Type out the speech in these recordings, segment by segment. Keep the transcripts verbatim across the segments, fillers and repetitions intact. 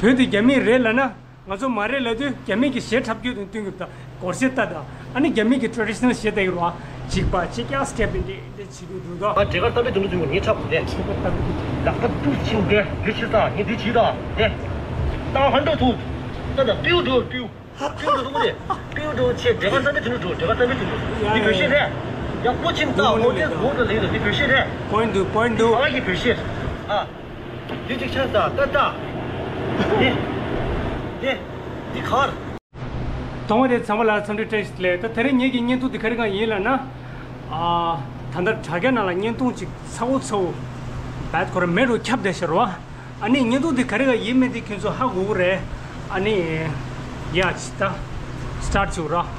བོད་དེ་རྒྱ་མི་རེད་ལབ་ན། ང་ཚོ་མ་རེད་ལབ་དུས་རྒྱ་མི་གི་གཞས་འཁྲབ་རྒྱུ་དང་བསྟུན་གྱི་ད་སྒོར་གཞས་ལྟ་དང་། ཨ་ནི་རྒྱ་མི་གི་ཊེ་རེ་ཌི་ཤི་ནལ་གཞས་ལྟ་གི་རེད་བ། གཅིག་པ་གཅིག་རྐྱང་སི་ཊེབ་འདི་འདི་བྱེད་དུས་འདུག་ད། ང་འདྲེ་ཁར་གཏམ་དཔེ་དུང་དུ་དུང་ངས་འཁྲབ་དགོས་ཏེ། ལག་པ་ཏུ་ཕྱིན་ཏེ་འདི་ཕྱི་ས་ངས་འདི་བྱེད་དང་དེ། ད་ཧན་ཏོ་ཐུག་ད་ད་པིའུ་འགྲོ་པིའུ། པིའུ་འགྲོ་ཐུག་རེད། པིའུ་འགྲོ་ཆེ་འདྲེ་ཁར་གཏམ་དཔེ་དུང་དུ་འགྲོ། འདྲེ་ཁར་གཏམ་དཔེ་དུང་དུ་འགྲོ། འདི་བོད་གཞས་རེད། ཡག་པོ་ཕྱིན་ད་འོ་དེ་འོ་ད་ལེགས་འདུག་འདི་བོད་གཞས་རེད། པོ་ཡིན་འདུག་པོ་ཡིན་འདུག་ང་གི་བོད་གཞས་ཨ། འདི་གཅིག་ཆར་ལྟ་ལྟ་ལྟ། འདི། འདི། འདི་གར། དང་པོ་དེ་ཚང་མ་ལ་འཚམས་འདྲི་བཀྲ་ཤིས་བདེ་ལེགས། ད་དེ་རིང་ངེད་ཀྱི་བརྙན་ཐུང་འདི་ག་རེ་གང་ཡིན་ལབ་ན། ཨ། ད་ལྟ་དྲ་རྒྱ་ནང་ལ་བརྙན་ཐུང་ཅིག་ཚ་བོ་ཚ་བོ། བད་ཁོ་ར་མེ་རུ་ཁྱབ་བསྡད་ཤག་རོ། ཨ་ནི་བརྙན་ཐུང་འདི་ག་རེ་གང་ཡིན་མིན་འདི་ཁྱོད་ཚོ་ཧ་གོ་གི་རེད། ཨ་ནི། ཡ་ཅི་ད། སི་ཊར་ཊི་བྱེད་རོགས།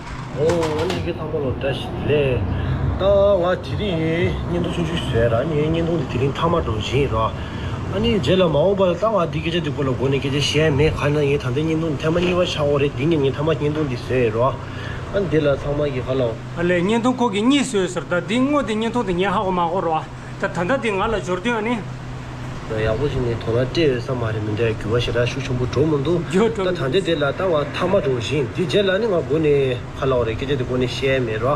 ཨོ་ཨ་ནི་ཁྱེད་ཚང་མ་ལ་བཀྲ་ཤིས་བདེ་ལེགས། ད་ང་དེ་རིང་བརྙན་ཐུང་ཆུང་ཆུང་བཟོས་ར། ངའི་བརྙན་ཐུང་འདི་དེ་རིང་མཐའ་མ་འགྲོ་བཞིན་ར། ཨ་ནི་རྗེས་ལ་མ་འོངས་པ་ལ་ད་ང་འདི་སྐད་ཆ་འདི་སྐོར་ལ་མགོ་ནས་སྐད་ཆ་བཤད་མེད། ག་ན་ངས་ད་ལྟ་བརྙན་ཐུང་འདི་ཐེངས་མ་གཉིས་པ་ཆགས་ཡོད་རེད། འདི་ངས་ངས་མཐའ་མ་བརྙན་ཐུང་འདི་བཟོས་ཡོད་ར། ཨ་ནི་འདི་ལ་ཚང་མ་གིས་ཧ་ལམ། ཨ་ལས་བརྙན་ཐུང་ཁོ་གིས་གཉིས་བཟོས་ཟེར། ད་འདི་དངོས་དེ་བརྙན་ཐུང་དེ་ངས་ཧ་གོ་མ་གོ་ར། ད་ད་ལྟ་འདི་ང་ལ་འབྱོར་དུས་ཨ་ནི། ཡག་པོ་ཞིག་ནས་དོ་སྣང་སྤྲད་ཡོད་ས་མ་རེད། མི་འདྲ་འགྱུར་བ་ཞེ་དྲག་ཤུགས་ཆེན་པོ་འགྲོ་མི་འདུག་འགྱུར་འགྲོ་ད་མི་ད་འདུག་འདི་དེ་ལ་ད་ང་མཐའ་མ་འགྲོ་བཞིན་འདི་རྗེས་ལ་ནི་ང་མགོ་ནས་ཧ་ལ་བ་རེད། སྐད་ཆ་འདི་མགོ་ནས་བཤད་མེད་རོ།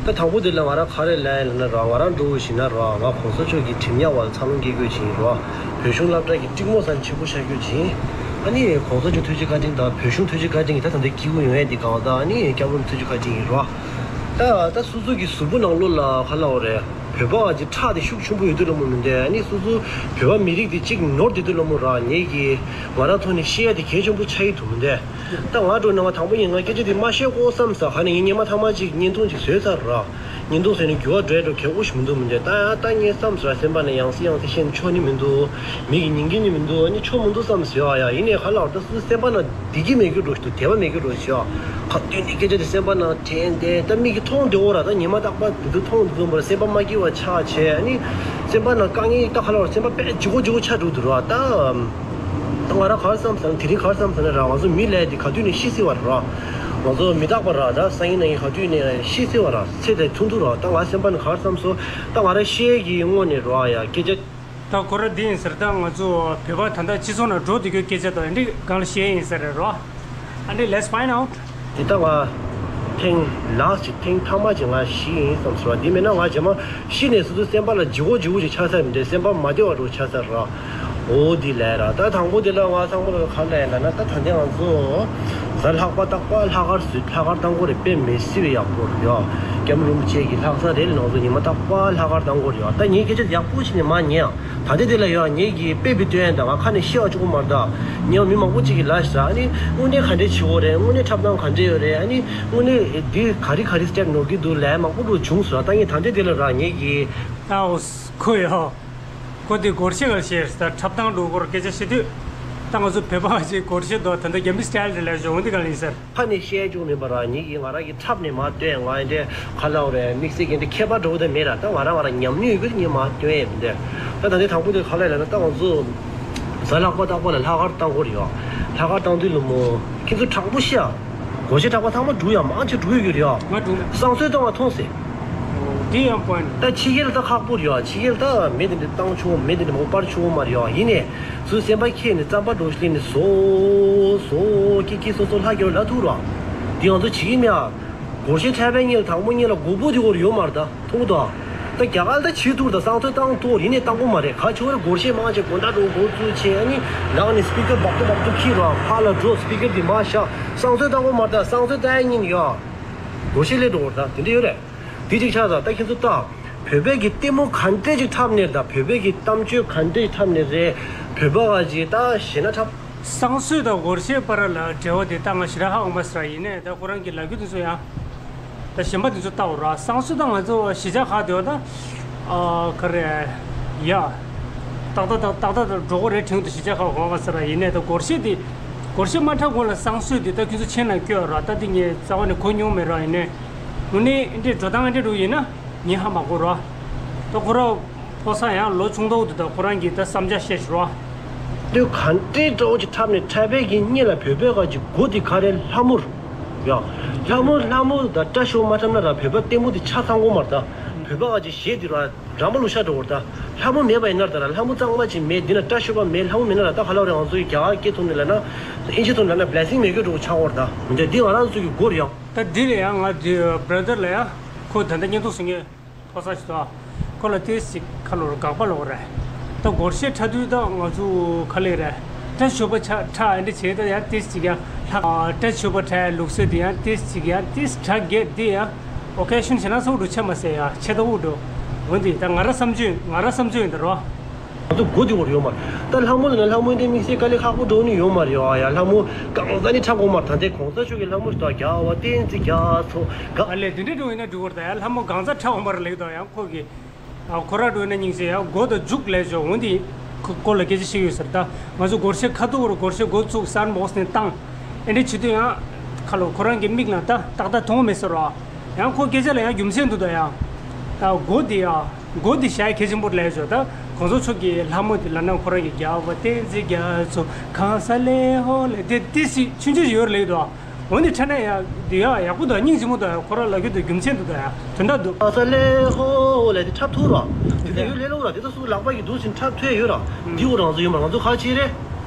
ད་དང་པོ་འདི་ལ་ང་རང་ག་རེ་ལབ་ཡིན་ལབ་ན་རོ། ང་རང་འགྲོ་བཞིན་ན་རོ། ང་གོང་ས་མཆོག་གི་ཁྲིམས་ཡག་བ་ལ་འཚར་ལོངས་སྐྱེ་དགོས་བཞིན་རོ། བོད་གཞུང་སློབ་གྲྭ་གི་སྤྲིག་མོ་ས་ཆེན་པོ་ཆགས་རྒྱུ་བཞིན། ཨ་ནི་གོང་ས་མཆོག་ཐུགས་རྗེ་བཀའ་དྲིན་དང་བོད་གཞུང་ཐུགས་རྗེ་བཀའ་དྲིན་གྱིས་ད་ད་འདི་སྐྱིད་པོ་ཡོང་ཡས་འདི་གང་ད། ཨ་ནི་སྐྱབས་མགོན་ཐུགས་རྗེ་བཀའ་དྲིན་ཡིན་རོ། ད་ད་སོ་སོ་གི་གཟུགས་པོ་ནང་ལོགས་ལ་ཧ་ལ་བ་རེད། བོད་པ་བ་ཅིག་ཁྲག་དེ་ཤུགས་ཆེན་པོ་ཡོད་དུས་ལོ་མོ་མི་འདས། ཨ་ནི་སོ་སོ་བོད་པ་མི་རིགས་དེ་གཅིག་ནོར་བསྡད་དུས་ལོ་མོ་ར། ངེད་ཀྱིས་ང་རང་ཐོག་ནས་བཤད་ཡ་དེ་གལ་ཆེན་པོ་ཆགས་ཀྱི་འདུག་མི་འདས། ད་ང་འགྲོ་ནང་ང་དང་པོ་ཡིན། ང་སྐད་ཆ་དེ་མ་བཤད་ཀོ་བསམ་ས། ག་ནས་ངས་སྔོན་མ་ཐ་མ་ཅིག་བརྙན་ཐུང་ཅིག་བཟོས་ཚར་ར། བརྙན་ཐུང་བཟོས་ནས་འགྱུར་བ་འགྲོ་ཡ་འགྲོ་གལ་པོ་ཞིག་མི་འདུག་མི་འདས། ད་ཡང་ད་ངས་བསམ་ས་ར། སེམས་པ་ནས་ཡང་སེ་ཡང་སེ་བཤད་ནས་ཆོ་ནི་མི་འདུག་མི་གིས་ཉན་གི་ནི་མི་འདུག་ཨ་ནི་ཆོ་མི་འདུག་བསམ་ཟེར་བ་ཡ། ཡིན་ནའི་ཧ་ལ་བ་ད་སོ་སོའི་སེམས་པ་ནང་བདེ་སྐྱིད་མེད་རྒྱུ་འགྲོ་ཞིག་འདུག་དད་པ་མེད་རྒྱུ་འགྲོ་ཞིག་ཡ། ག་དུས་ནས་སྐད་ཆ་དེ་སེམས་པ་ནང་དྲན་ཏེ། ད་མིག་གིས་མཐོང་བདེ་བོ་ར། ད་ཉི་མ་རྟག་པར་དེ་ཚོ་མཐོང་དེ་ཚོ་མ་ར། སེམས་པ་མ་སྐྱིད་པ་ཆགས་བྱས། ཨ་ནི་སེམས་པ་ནང་དཀའ་ངལ་ད་ཧ་ལ་བ་སེམས་པ་དཔེ་ལྗིད་ཁོག་ལྗིད་ཁོག་ཆགས་འགྲོ་འདུག་ར། ད་ད་ང་རང་ག་རེ་བསམ་ཟེར་ན། དེ་རིང་ག་རེ་བསམ་ཟེར་ན་ར། ང་ཚོ་མི་ལབ་ཡ་དེ་ག་དུས་ནས་ཤི་སྲིད་པ་ར། ང་ཚོ་མི་རྟག་པ་ར། ད་སང་ཉིན་གནངས་ཉིན་ག་དུས་ནས་ཤི་སྲིད་པ་ར། ཚེ་དེ་ཐུང་ཐུང་ར། ད་ང་སེམས་པ་ནང་ག་རེ་བསམ་སོང་། ད་ང་རང་བཤད་ཀྱི་དངོས་གནས་ར་ཡ་སྐད་ཆ། ད་ཁོ་ར་འདི་ཡིན་ཟེར། ད་ང་ཚོ་བོད་པ་ད་ལྟ་སྤྱི་ཚོགས་ནང་འགྲོ་བསྡད་རྒྱུའི་སྐད་ཆ་དང་འདི་གང་ལ་བཤད་ཡིན་ཟེར་རེད་རོ། ཨ་ནི་let's find out། འདི་ད་ང་ཐེངས་ལ་སི་ཊི་ཐེངས་མཐའ་མ་ཅིག་ང་ཤི་ཡིན་བསམ་ཟེར་བ་འདི་མེད་ན། ང་རྗེས་མ་ཤི་ནས་སོ་སོའི་སེམས་པ་ལ་ལྗིད་ཁོག་ལྗིད་ཁོག་ཅིག་ཆགས་ས་མི་འདྲ། སེམས་པ་མ་བདེ་བ་འདྲ་ཆགས་ས་ར། འོ་འདི་ལས་ར། ད་དང་པོ་འདི་ལ་ང་ཚང་མ་ལ་ག་ལ་ཡིན་ལབ་ན། ད་ད་ལྟ་ང་ཚོ་གཟའ་ལྷག་པ་རྟག་པར་ལྷག་དཀར་བཟོས། ལྷག་དཀར་གཏང་དགོས་རེད། དཔེ་མི་སྲིད་པའི་ཡག་པོ་རེད་ཡ། སྐྱབས་མགོན་རིན་པོ་ཆེ་གི་ལྷག་བསམ་རེད། ང་ཚོ་ཉི་མ་རྟག་པར་ལྷག་དཀར་གཏང་དགོས་རེད་ཡ། ད་ངས་སྐད་ཆ་ཡག་པོ་བྱས་ནས་མ་ཉན་ཡ། ད་ལྟ་དེ་ལ་ཡང་ངེད་ཀྱིས་དཔེ་བི་སྟོན་ཡ་དང་ང་ཁ་ནས་བཤད་ཡ་གཅིག་པོ་མ་རེད་ད། ངས་མི་མང་པོ་ཅིག་གིས་ལབ་ཤག་ཨ་ནི་དངོས་གནས་ག་འདྲས་བྱེད་དགོས་རེད། དངོས་གནས་འཁྲབ་སྟངས་ག་འདྲས་ཡོད་རེད། ཨ་ནི་དངོས་གནས་འདི་ག་རེ་ག་རེ་སི་ཊེབ་ནོར་གྱི་འདུག་ལབ་མང་པོ་འདུག་བྱུང་སོང་། ད་ངས་ད་ལྟ་དེ་ལ་ར་ངེད་ཀྱིས། ཨའོ། ཁོ་ཡ། ཁོ་དེ་སྒོར་གཞས་ག་ལ་བཤད་ཟེར། འཁྲབ་སྟངས་འདྲ་སྐོར་སྐད་ཆ་བཤད་དུས། ད་ང་ཚོ་བོད་པ་ཅིག་སྒོར་གཞས་འདུག་ད་ལྟ་རྒྱ་མི་སི་ཊལ་རེད་ལབ་བྱུང་འདི་ག་ལ་ཡིན་ཟེར། ཁ་ནས་བཤད་རྒྱུ་མིན་པ་ར། ངེད་ཀྱིས་ང་རང་གིས་འཁྲབ་ནས་མར་སྟོན། ང་འདི་ག་ལབ་རེད། དམིགས་བསལ་གྱི་འདི་ཁྱད་པར་འདྲ་བོ་དེ་མེད་ར། ད་ང་རང་ང་རང་ཉམས་མྱོང་ཡོད་རྒྱུ་ངས་མར་སྟོན་ཡས་མི་འདུག་ད་ད་འདི་དང་པོ་དེ་ག་ལ་ཡིན་ལབ་ན། ད་ང་ཚོ་གཟའ་ལྷག་པ་རྟག་པ་ལ་ལྷག་དཀར་གཏང་དགོས་རེད་ཡ། ལྷག་དཀར་གཏང་དུས་ལ་མོ་ཁྱེད་ཚོ་དྲང་པོ་བཤད་ཡ། སྒོར་གཞས་གྲགས་པ་ཚང་མ་འགྲུབ་ཡ། མང་ཆེ་འགྲུབ་ཡོད་རེད་ཡ། ང་འགྲུབ། བསང་གསོལ་གཏོང་བ་མཐོང་ཟེར། འདི་ཡང་པོ་ཡིན། ད་ཕྱི་རྒྱལ་ད་ཁག་པོ་རེད་ཡ། ཕྱི་རྒྱལ་ད་མི་དེ་འདྲ་བཏང་ཆོག་མི་དེ་འདྲ་མང་པོ་སྤར་ཆོག་མ་རེད་ཡ། ཡིན་ནའི་ཚུར་སེམས་པ་ཁྱེར་ནས་རྩམ་པ་འདྲ་བོ་ཞིག་ལེན་ནས་བཟོ་བཟོ་ཀི་ཀི་སོ་སོ་ལྷ་རྒྱལ་ལ་ཐུག་ར། འདི་ང་ཚོ་བྱེད་ཀྱི་མེད་ཡ། སྒོར་གཞས་འཁྲབ་པའི་སྔོན་ལ་དང་པོ་སྔོན་ལ་མགོ་པོ་དེ་སྐོར་ཡོད་མ་རེད་ད། མཐོང་གི་འདུག་ད་རྒྱ་གར་ད་བྱེད་ཐུབ་ད། བསང་གསོལ་བཏང་ཐུབ་རེད། ཡིན་ནའི་བཏང་གི་མ་རེད། ག་ཆོ་རེ་སྒོར་གཞས་མང་ཆེ་དགོང་དག་འགྲོ་འགོ་བཙུགས་བྱས། ཨ་ནི་ནང་ནས་སི་པི་ཀར་འབབ་ཏུ་འབབ་ཏུ་ཁྱེར་ར། ཕར་ལ་འགྲོ། སི་པི་ཀར་འདི་མར་བཞག་བསང་གསོལ་བཏང་གི་མ་རེད་ད། བསང་གསོལ་བཏང་ཡ་ཉིན་ཡ། སྒོར་གཞས་སླེབས་འགྲོ་གི་རེད་ད། དེ་འདྲ་ཡོད་རེད། དེ་གཅིག་ཆགས་ད། ད་ཁྱེད་ཚོ་ལྟ། བོད་པའི་གི་ལྟད་མོ་ག་འདྲས་ཅིག་འཁྲབ་ནས་རེད་ད། བོད་པའི་གི་གཏམ་བརྗོད་ག་འདྲས་འཁྲབ་ནས་རེད། བོད་པ་བ་ཅིག་ད་ཞེ་ན་འཁྲབ། བསང་གསོལ་དང་སྒོར་གཞས་བར་ལ་འབྲེལ་བ་དེ་ད་ང་ཞེ་དྲག་ཧ་གོ་མ་སོང་ར། ཡིན་ནའི་ད་ཁོ་རང་གི་ལབ་རྒྱུ་དེ་ཚོ་ཡང་། ད་གཞན་པ་དེ་ཚོ་ལྟ་འོ་ར། བསང་གསོལ་ད་ང་ཚོ་གཞིས་ཆགས་ཁག་དེ་བ་ད། ཨ་ག་རེ། ཡ། ཏག་ཏག་ཏག་ཏག་ཏག་འགྲོ་གི་རེད་དྲན་འདུག་གཞིས་ཆགས་ཁག་གོ་མ་སོང་ར། ཡིན་ནའི་ད་སྒོར་གཞས་དེ། སྒོར་གཞས་མ་འཁྲབ་གོང་ལ་བསང་གསོལ་དེ་ད་ཁྱོད་ཚོ་མཆན་ནང་བཀོད་ར། ད་དེ་ངས་རྩ་བ་ནས་གོ་མྱོང་མེད་ར། ཡིན་ནའི། དངོས་གནས་འདྲའི་འགྲོ་སྟངས་འདྲ་འདྲ་ཡིན་ན། ངས་ཧ་མ་གོ་ར། ད་ཁོ་ར་ཕོ་གསར་ཡང་ལོ་ཆུང་དོག་འདུག་ད་ཁོ་རང་གིས་ད་བསམ་འཆར་བཤད་ཤོག་ར། དུས་ག་འདྲའི་འདྲ་བོ་ཅིག་འཁྲབ་ནས་འཁྲབ་པའི་གི་སྙིང་ལ་བོད་པའི་ག་ཅིག་མགོ་དེ་ག་རེ་ལྷ་མོར། ཡ། ལྷ་མོ་ལྷ་མོ་དང་སྐྲ་ཤོག་མ་འཁྲབ་ན་ར་བོད་པ་ལྟད་མོ་དེ་ཆ་ཚང་གོ་མ་རེད་ད། བོད་པ་ག་ཅིག་གཞས་འདི་ར་ར་མ་ལུག་ཤ་འགྲོ་བར་ད། ལྷ་མོ་མེད་པ་ཡིན་ན་ད་ར་ལྷ་མོ་གཙང་མ་ཅིག་མེད། འདི་ན་སྐྲ་ཤོད་པ་མེད། ལྷ་མོ་མེད་ན་ར་ད་ཧ་ལ་རེ་ང་ཚོའི་རྒྱ་གར་སྐད་ཐོག་ནས་ལ་ན་ཨིན་ཇི་ཐོག་ནས་ལ་ན་བྷི་ལེ་སིང་མེད་གི་འགྲོ་ཆགས་བར་ད། འདི་འདི་ང་རང་ཚོ་གི་སྒོར་ཡང་། ད་འདི་ལ་ཡང་ང་འདི་བྷ་ར་དར་ལ་ཡང་ཁོ་ད་ལྟ་བརྙན་ཐུང་བཟོ་མཁན་ཕོ་གསར་ཞིག་འདུག་ཁོ་ལ་ཏོག་ཙམ་ཁ་ལོར་དགག་པ་ལོག་རེད། ད་སྒོར་གཞས་འཁྲབ་དུས་ད་ང་ཚོ་ག་ལེར་རེད། སྐྲ་ཤོད་པ་ཆ་ཁྲ་ཨ་འདྲ་བྱས་ད་ཡང་ཏོག་ཙམ་ཅིག་ཡང་ལྷག་སྐྲ་ཤོད་པ་ཁྲའི་ལུགས་སྲོལ་དེ་ཡང་ཏོག་ཙམ་ཅིག་ཡང་ཏོག་ཙམ་གྲ་རྒྱས་དེ་ཡང་ཨོ་ཀེ་ཤན་བྱས་ན་སོགས་འགྲོ་ཆ་མ་ཟད་ཡ་ཆེ་ད་འུ་འགྲོ། འོན་ཏེ་ད་ང་ར་བསམ་ཚུལ་ང་ར་བསམ་ཚུལ་ཡིན་ད་རོ། ང་ཚོ་སྒོ་དེ་བོར་ཡོད་མ་རེད། ད་ལྷ་མོ་ལ་ན་ལྷ་མོ་འདི་དམིགས་བསལ་དཀའ་ལས་ཁག་པོ་འགྲོ་ནི་ཡོད་མ་རེད། ཨ་ཡ་ལྷ་མོ་གང་ཟག་ནི་འཁྲབ་དགོས་མ་རེད། ད་ལྟའི་གོང་ས་མཆོག་གི་ལྷ་མོ་ཞིག་ད་རྒྱལ་བ་བསྟན་འཛིན་རྒྱ་མཚོ་ག་ཨ་ལས་དེ་འདྲའི་འགྲོ་ཡིན་ན་འགྲིག་གི་རེད། ད་ཡ་ལྷ་མོ་གང་ཟག་འཁྲབ་འོང་མ་རེད་ལེགས་ད་ཡང་ཁོ་གི་ཨ་ཁོ་ར་འགྲོ་ཡིན་ན་སྙིང་རྗེ་ཡ་སྒོ་དང་མཇུག་ལས་ཆོག་འོན་ཏེ་ཁོ་སྐོར་ལ་སྐད་ཆ་བཤད་ཡོད་ཟེར། ད་ང་ཚོ་སྒོར་གཞས་ཁ་ཐུག་རུ་སྒོར་གཞས་འགོ་བཙུགས་སན་བོག་སི་ནས་བཏང་ཨེ་འདྲའི་བྱེད་དུས་ཡང་ཁ་ལོ་ཁོ་རང་གི་མིག་ལ་ད་ཏག་ཏག་མཐོང་མེད་ཟེར་རོ། ཡང་ཁོ་སྐད་ཆ་ལ་ཡང་རྒྱུ་མཚན་འདུག་ད་ཡང་། ད་སྒོ་འདི་ཡང་སྒོ་འདི་བཞག་གལ་ཆེན་པོ་ལས་བྱོས། ད་གོང་ས་མཆོག་གི་ལྷ་མོ་འདི་ལ་ན་ཁོ་རང་གི་རྒྱལ་བ་བསྟན་འཛིན་རྒྱ་མཚོ་གང་ས་ལེ་ཧོ་ལེ་དེ་ཏི་སི་ཆུང་ཆུང་ཡོད་རེད་དོ། འོ་འདི་ཁྲ་ན་ཡང་འདི་ཡང་ཡག་པོ་དང་སྙིང་རྗེ་མོ་དང་ཁོ་རང་ལ་རྒྱུ་དང་རྒྱུ་མཚན་འདུག་ད་ཡང་དོན་དག་འདུག་གང་ས་ལེ་ཧོ་ལེ་དེ་འཁྲབ་ཐུབ་ར། དེ་དེ་ཡོད་ལེ་ལོ་ར་དེ་ད་སུ་ལག་པ་ཡི་འདུག་ཟིན་འཁྲབ་ཐུབ་ཡོད་ར། འདི་འོ་རང་ཚོ་ཡོད་མ་རང་ཚོ་ཁ་ཆེ་རེད།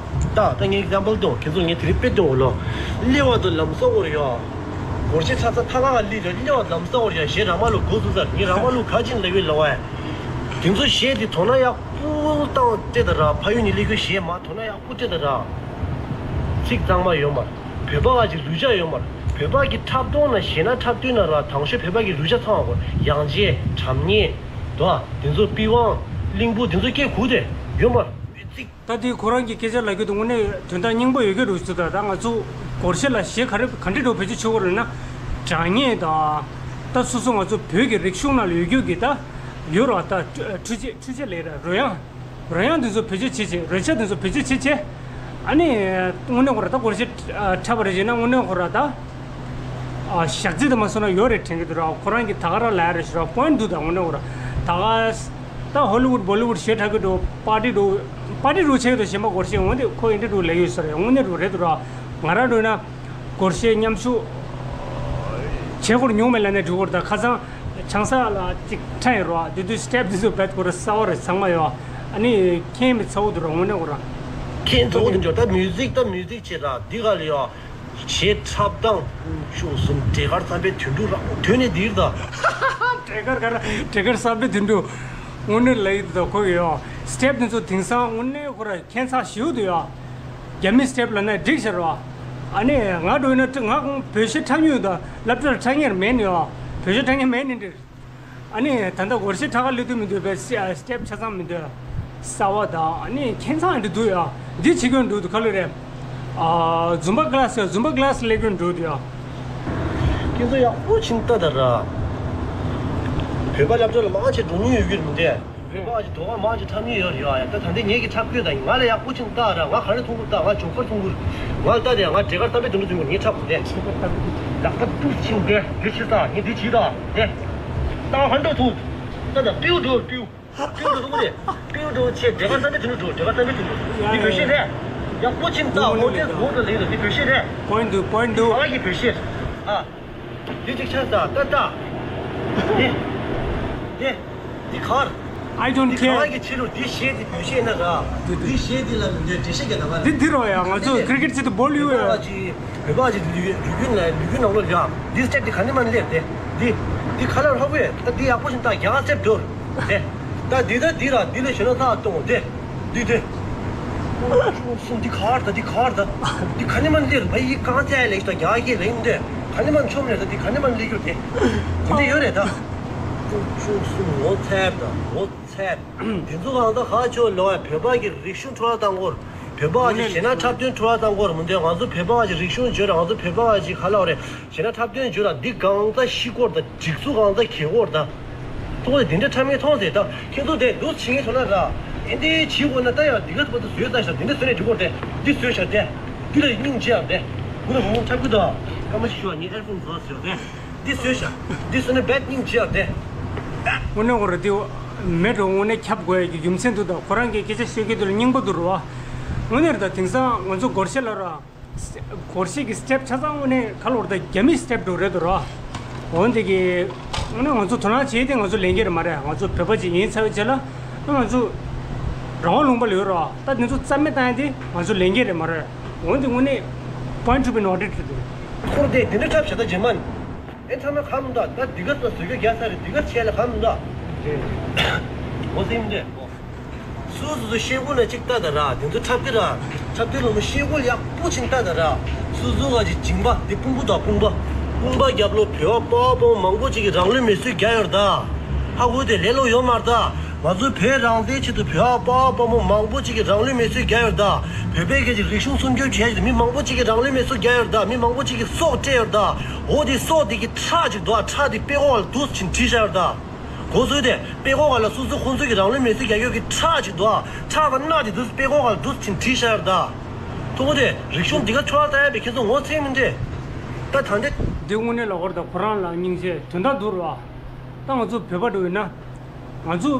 ད་ད་ངས་ཨེག་ཛམ་པལ་སྟོན། ཁྱེད་ཚོ་ངས་དེ་རིང་དཔེ་སྟོན་འོ་ལོ། ལེ་བ་དང་ལམ་ས་འོར་ཡ། སྒོར་གཞས་ཚ་ཚ་ཐ་ལ་ལི་ར་ལེ་བ་ལམ་ས་འོར་ཡ་གཞས་ར་མ་ལུ་གོ་ཚུ་ཚར་ངས་ར་མ་ལུ་ག་ཅིན་ལེ་བའི་ལོ་བ། དེ་ཚོ་གཞས་དེ་དོ་ན་ཡག་པོ་བཏང་སྟེ་ད་ར་ཕ་ཡུལ་ནི་ལེ་གོ་གཞས་མ་དོ་ན་ཡག་པོ་སྟེ་ད་ར། ཚིག་གཙང་མ་ཡོད་མ་རེད། བོད་པ་ག་ཅིག་ལུས་ཆ་ཡོད་མ་རེད། བོད་པ་གི་འཁྲབ་སྟོན་ན་གཞས་ན་འཁྲབ་སྟོན་ན་ར་དང་ཤོས་བོད་པ་གི་ལུས་ཆ་ཚང་བ་གོ་ཡང་རྗེ་དྲ་མཉེ། དོ་དེ་ཚོ་པི་ཝང་གླིང་བུ་དེ་ཚོ་སྐད་གུ་དེ་ཡོད་མ་རེད་ཚིག་ད་དེ་ཁོ་རང་གི་སྐད་ཆ་ལ་རྒྱུ་དུ་དངོས་གནས་དོན་དག་སྙིང་པོ་ཡོད་ཀྱི་རུ་ཚུལ་དང་ད་ང་ཚོ་སྒོར་གཞས་ལ་གཞས་ག་རེ་ག་འདྲི་འགྲོ་བེད་སྤྱོད་ཆོག་གི་རེད་ན། དྲ་ངེས་དང་། ད་སོ་སོ་ང་ཚོ་བོད་ཀྱི་རིག་གཞུང་ནང་ལ་ཡོད་རྒྱུ་གི་ད་ཡོད་ར་ད་འཕྲུལ་ཆས་འཕྲུལ་ཆས་ལས་ར་རོལ་དབྱངས་རོལ་དབྱངས་དེ་ཚོ་བེད་སྤྱོད་བྱེད་ཆེ་རོལ་ཆ་དེ་ཚོ་བེད་སྤྱོད་བྱེད་ཆེ། ཨ་ནི་དངོས་གནས་ཁོ་ར་ད་སྒོར་གཞས་འཁྲབ་པ་རེད་ཅེ་ན་དངོས་གནས་ཁོ་ར་ད། ཞག་རྩི་དུ་མ་སོང་ན་ཡོད་རེད་དྲན་གྱི་འདུག་ར། ཁོ་རང་གི་ད་ག་ར་ལ་ཡ་རེད་ཞུ་ར་པོ་ཡིན་འདུག་ད་དངོས་གནས་ཁོ་ར་ད་ག་ད་ཧོ་ལི་ཝུད་བོ་ལི་ཝུད་གཞས་འཁྲབ་ཀྱི་འགྲོ་པར་ཊི་འགྲོ་པར་ཊི་འགྲོ་བྱེད་ཀྱི་འདུག་གཞན་པ་སྒོར་གཞས་འོན་ཏེ་ཁོ་ཡིན་འདྲ་འགྲོ་ལས་ཡོད་ས་རེད་དངོས་གནས་འགྲོ་རེད་འདུག་ར། ང་རང་འགྲོ་ན་སྒོར་གཞས་མཉམ་ཞུགས་བྱེད་སྒོར་ཉུང་མེད་ལ་ནས་འགྲོ་སྒོར་ད་ཁ་སང་ཆང་ས་ལ་ཅིག་ཁྲ་ཡིན་རོ་དེ་དུས་སི་ཊེབ་དེ་ཚོ་བེད་སྒོར་གསར་བ་རེད་ཚང་མ་ཡོད། ཨ་ནི་ཁྱེད་མི་ཚ་བོ་འདུག་ར་དངོས་གནས་ཁོ་ར། ཁྱེད་ཚ་བོ་འདུག་འཇོག་ད་མིའུ་ཟིག་ད་མིའུ་ཟིག་བྱེད་ར་འདི་ག་ལ་ཡོད། གཞས་འཁྲབ་སྟངས། ཤོག་གསུམ་འབྲས་དཀར་བསམ་པའི་དུད་འགྲོ་རག་པོ་དོན་ནི་འདིར་ད། འབྲས་དཀར་ག་ར་འབྲས་དཀར་བསམ་པའི་དུད་འགྲོ། དངོས་གནས་ལ་ཡིད་དུ་ཁོ་གི་ཡོ། སི་ཊེབ་དེ་ཚོ་དེང་སང་དངོས་གནས་ཁོ་ར་ཁྱད་མཚར་ཞེ་པོ་འདུག་ཡོ། རྒྱ་མི་སི་ཊེབ་ལ་ན་འགྲིག་ཤར་བ། ཨ་ནི་ང་འགྲོ་ཡིན་ན་ང་གོང་བོད་གཞས་འཁྲབ་མྱོང་ཡོད་ད་སློབ་གྲྭར་འཁྲབ་མཁན་མེད་ནི་ཡོ། བོད་གཞས་འཁྲབ་མཁན་མེད་ནི་འདིར། ཨ་ནི་ད་ལྟ་སྒོར་གཞས་ཁྲ་ཁ་སླེབས་དུས་མི་འདུག་པས་སི་ཨ་སི་ཊེབ་ཆ་ཚང་མི་འདུག་གསར་བ་དང་ཨ་ནི་ཁྱད་མཚར་འདི་འདུག་ཡ། འདི་བྱེད་མཁན་འདུག་འདུག་ག་ལེ་རེད། ཨ་ཛུམ་པ་ཀི་ལ་སི་ཡ་ཛུམ་པ་ཀི་ལ་སི་སླེབས་མཁན་འདུག་འདུག་ཡ། ཁྱེད་ཚོ་ཡག་པོ་ཕྱིན་ལྟ་ད་ར། བོད་པ་སློབ་གྲྭ་ལ་མང་ཆེ་འགྲོ་མྱོང་ཡོད་ཀྱི་རེད་མི་འདུག་བོད་པ་ཅིག་དོ་བ་མང་ཆེ་འཁྲབ་མྱོང་ཡོད་རེད་ཡ། ད་ད་འདི་ངེད་ཀྱི་འཁྲབ་ཁུལ་དང་ང་ལ་ཡག་པོ་ཕྱིན་ལྟ་ར། ང་ག་རེ་མཐོང་གི་ད་ང་ཇོ་ཁར་མཐོང་གི་རེད། ང་ལ་ལྟ་དེ་ང་འབྲས་དཀར་བསམ་པའི་དུད་འགྲོ་མཐོང་གི་རེད། ངས་འཁྲབ་དགོས་དེ། ལག་པ་ཏུ་ཕྱིན་དེ་འདི་ཕྱི་ས་ངས་འདི་བྱིས་ད་དེ། ད་ཧན་འགྲོ་ཐུག་ད་ད་པིའུ་འགྲོ་པིའུ། པིའུ་འགྲོ་ཐུག་རེད། པིའུ་འགྲོ་ཆེ་འབྲས་དཀར་བསམ་པའི་དུད་འགྲོ་འབྲས་དཀར་བསམ་པའི་དུད་འགྲོ། འདི་བོད་གཞས་རེད། ཡག་པོ་ཕྱིན་ལྟ་ངོ་དེ་ངོ་འགྲོ་ལེགས་འདུག་འདི་བོད་གཞས་རེད། པོ་ཡིན་འདུག་པོ་ཡིན་འདུག་ཨ་གི་བོད་གཞས་ཨ། འདི་གཅིག་ཆགས་ས་ཏ་ཏ། འདི། འདི། འདི་གར། I don't འདི་གར་care. གྱི་ཕྱི་རུ་འདི་གཞས་འདི་བོད་གཞས་ན་ར། འདི་འདི། འདི་གཞས་འདི་ལ་མི་འདོད་འགྲེལ་བཤད་རྒྱག་ན་མ་རེད། འདི་འདི་རོ་ཡ་ང་ཚོ་འདི་ཀི་རི་ཀེ་ཊི་བྱེད་དུ་བོ་ལི་ཡུ་བོད་པ་ཡ། ཅི། བོད་པ་ཅི་ལུས་ལུས་རྒྱུན་ལ་ལུས་རྒྱུན་ནང་ལོ་ཡ། འདི་སི་ཊེབ་འདི་ག་ནས་མ་སླེབས་ཏེ། འདི། འདི་ཁ་ལག་ཧྲོག་པོས་ད་འདི་ཡག་པོ་ཞིག་ད་རྒྱ་སི་ཊེབ་འགྲོ། ཏེ། ད་འདི་ད་འདི་ར་འདི་ལས་གཞོན་ན་ཐག་གཏོང་ཏེ། འདི་ཏེ། ཨོ་ཆུང་སུ་འདི་གར་ད་འདི་གར་ད། འདི་ག་ནས་མ་སླེབས་བ་ཡི་རྐང་རྩལ་ལས་ད་རྒྱ་སྐད་ལེན་ཏེ། ག་ནས་མ་ཆོམ་རེད་ད་འདི་ག་ནས་མ་སླེབས་རྒྱུ་ཏེ། འདི་ཡོད་རེད་ད། ཆུང་སུ་ངོ་ཚ་ད་ངོ་ཚ། འདི་ཚོ་གང་ད་ཧ་ཆོ་ལོ་བ་བོད་པ་གི་རིག་གཞུང་འཕྲོ་བརླག་བཏང་སྐོར། བོད་པ་གི་གཞས་ན་འཁྲབ་སྟོན་འཕྲོ་བརླག་བཏང་སྐོར་མི་འདོད། ང་ཚོ་བོད་པ་གི་རིག་གཞུང་བརྗོད་ར་ང་ཚོ་བོད་པ་གི་ག་ལ་བ་རེད། གཞས་ན་འཁྲབ་སྟོན་བརྗོད་ར་འདི་གང་ད་ཤི་སྐོར་ད་སྒྲིག་འཛུགས་གང་ད་གྱེས་སྐོར་ད། ཐོག་ལ་འདི་འདྲ་འཁྲབ་མཁན་མཐོང་ཟེར་ད་ཁྱེད་ཚོ་དེ་འདུག་བྱེད་མཁན་ཚོ་ན་ར། ཨེ་འདི་བྱེད་དགོས་ན་ད་ཡང་འདི་ག་ཚོ་བ་ད་བཟོས་ད་ཤ་འདི་འདྲ་བཟོས་ནས་འགྲིག་གོ་དེ་འདི་བཟོས་ཤ་དེ། འདི་ལ་སྙིང་རྗེ་ཡང་དེ། དགུ་ལ་བུ་མོ་འཁྲབ་ཀྱི་ད། སྐར་མ་ཞིག་ཞུ་བ་ངའི་ཨེར་ཕོན་བཟོ་ཟེར་བས། འདི་བཟོས་ཤ། འདི་བཟོས་ན་བད་སྙིང་རྗེ་ཡང་དེ། དངོས་གནས་ཁོ་ར་འདི་མེད་འགྲོ་དངོས་གནས་ཁྱབ་དགོས་ཡ་གི་རྒྱུ་མཚན་འདུག་ད་ཁོ་རང་གི་སྐད་ཆ་བཤད་ཀྱི་འདུག་ལ་རྙིང་པ་འདུག་རོ། དངོས་གནས་རེད་ད་དེང་སང་ང་ཚོ་སྒོར་གཞས་ལ་ར། སྒོར་གཞས་ཀྱི་སི་ཊེབ་ཆ་ཚང་དངོས་གནས་ག་ལོར་ད་རྒྱ་མིའི་སི་ཊེབ་འགྲོ་རེད་དོ་ར། འོན་ཏེ་གི་ དངོས་གནས་ང་ཚོ་དོ་སྣང་བྱེད་དེ་ང་ཚོ་ལས་འགན་རེད་མ་རེད། ང་ཚོ་བོད་པ་ཅིག་ཡིན་ཚར་བའི་རྗེས་ལ་ང་ཚོ་རང་དབང་ལུང་པ་ལ་ཡོད་རོགས། ད་དེ་ཚོ་རྩ་མེད་བཏང་ཡ་དེ་ང་ཚོ་ལས་འགན་རེད་མ་རེད། འོན་ཏེ་དངོས་གནས་point to be noted རེད་འདུག་ཁོར་དེ་དེ་འདྲ་འཁྲབ་བྱ་ད་རྗེས་མ་ཨེ་ཐ་མ་གམ་འདྲ་ད་འདི་ག་ད་བཟོས་རྒྱུ་རྒྱག་ས་རེད། འདི་ག་བྱས་ལ་གམ་འདྲ་འོ་སེམས་འདྲ། སུ་སུ་སུ་ཤེལ་སྒོ་ལ་གཅིག་ལྟ་ད་ར། དེ་ཚོ་འཁྲབ་ཀྱི་ར། འཁྲབ་ཀྱི་ལོ་མ་ཤེལ་སྒོ་ཡག་པོ་ཅིག་ལྟ་ད་ར། སུ་སུ་ག་ཅིག་སྦྱིན་པ་དེ་དཔུང་པ་དང་དཔུང་པ། དཔུང་པ་རྒྱབ་ལོ་བོད་པ་དཔའ་བོ་མང་པོ་ཅིག་གིས་རང་ལུས་མེ་གསོད་རྒྱག་ཡོད་ར་ད། ཧ་གོ་དེ་ལས་སླ་པོ་ཡོད་མ་རེད་ད། ང་ཚོ་བོད་རང་བཙན་ཆེད་དུ་བོད་པ་དཔའ་བོ་དཔའ་མོ་མང་པོ་ཅིག་གིས་རང་ལུས་མེ་གསོད་རྒྱག་ཡོད་ར་ད། བོད་པའི་སྐད་ཀྱི་རིག་གཞུང་སྲུང་སྐྱོབ་བྱས་ཏེ་མི་མང་པོ་ཅིག་གིས་རང་ལུས་མེ་གསོད་རྒྱག་ཡོད་ར་ད། མི་མང་པོ་ཅིག་གིས་སྲོག་སྤྲད་ཡོད་ར་ད། འོ་དེ་སྲོག་དེ་གི་ཁྲག་ཅིག་འདུག་ཨ། ཁྲག་དེ་དཔེ་ཁོག་ལ་འདུག་ཅིག་བྲིས་བཞག་ཡོད་ར་ད། གོ་སོང་དེ་དཔེ་ཁོག་ལ་སོ་སོ་ཁོང་ཚོ་གི་རང་ལུས་མེ་གསོད་རྒྱག་ཡོད་ཀྱི་ཁྲག་ཅིག་འདུག་ཨ། ཁྲག་དང་རྣག་དེ་འདུག་དཔེ་ཁོག་ལ་འདུག་ཅིག་བྲིས་བཞག་ཡོད་ར་ད། ཐུག་གོ་དེ་རིག་གཞུང་འདི་ག་ཚོར་བ་ལྟ་ཡ་བའི་ཁྱེད་ཚོ་ངོ་ཚ་མི་འདྲ། ད་ད་འདི་འདི་དངོས་གནས་ལ་འོར་ད་ཁོ་རང་ལ་སྙིང་རྗེ་དོན་དག་འདུག་ར། ད་ང་ཚོ་བོད་པ་འགྲོ་ཡིན་ན། ང་ཚོ་